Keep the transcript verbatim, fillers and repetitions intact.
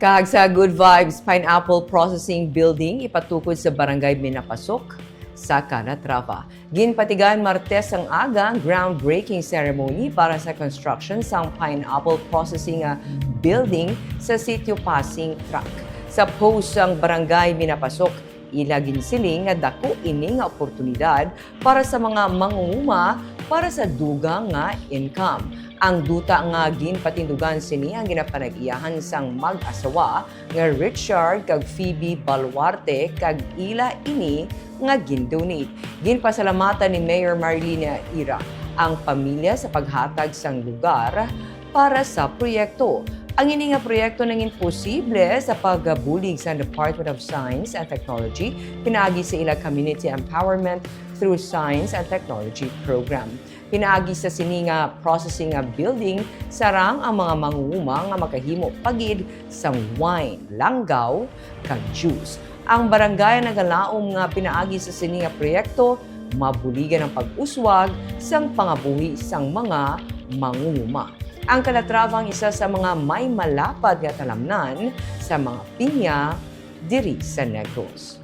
Kag sa Good Vibes Pineapple Processing Building, ipatukod sa Barangay Minapasok sa Calatrava. Ginpatigan Martes ang aga ang groundbreaking ceremony para sa construction sang pineapple processing, ah, building sa sitio Pasing Truck. Sa post sang Barangay Minapasok, ila ginsiling nga dako ini nga oportunidad para sa mga mangunguma para sa dugang nga income. Ang duta nga ginpatindugan sini ang ginapanag-iyahan sang mag-asawa nga Richard kag Phoebe Baluarte, kag ila ini nga gin-donate. Ginpasalamatan ni Mayor Marilyn Ira ang pamilya sa paghatag sang lugar para sa proyekto. Ang ini nga proyekto nangin posible sa pagbulig sa Department of Science and Technology pinaagi sa ila Community Empowerment through Science and Technology Program. Pinaagi sa sini nga processing nga building, sarang ang mga mangunguma nga makahimo pa gid sang wine, langgaw, kag juice. Ang barangay nagalaom nga pinaagi sa sini nga proyekto, mabuligan ang pag-uswag sang pangabuhi sang mga mangunguma. Ang Calatrava ang isa sa mga may malapad nga talamnan sa mga pinya diri sa Negros.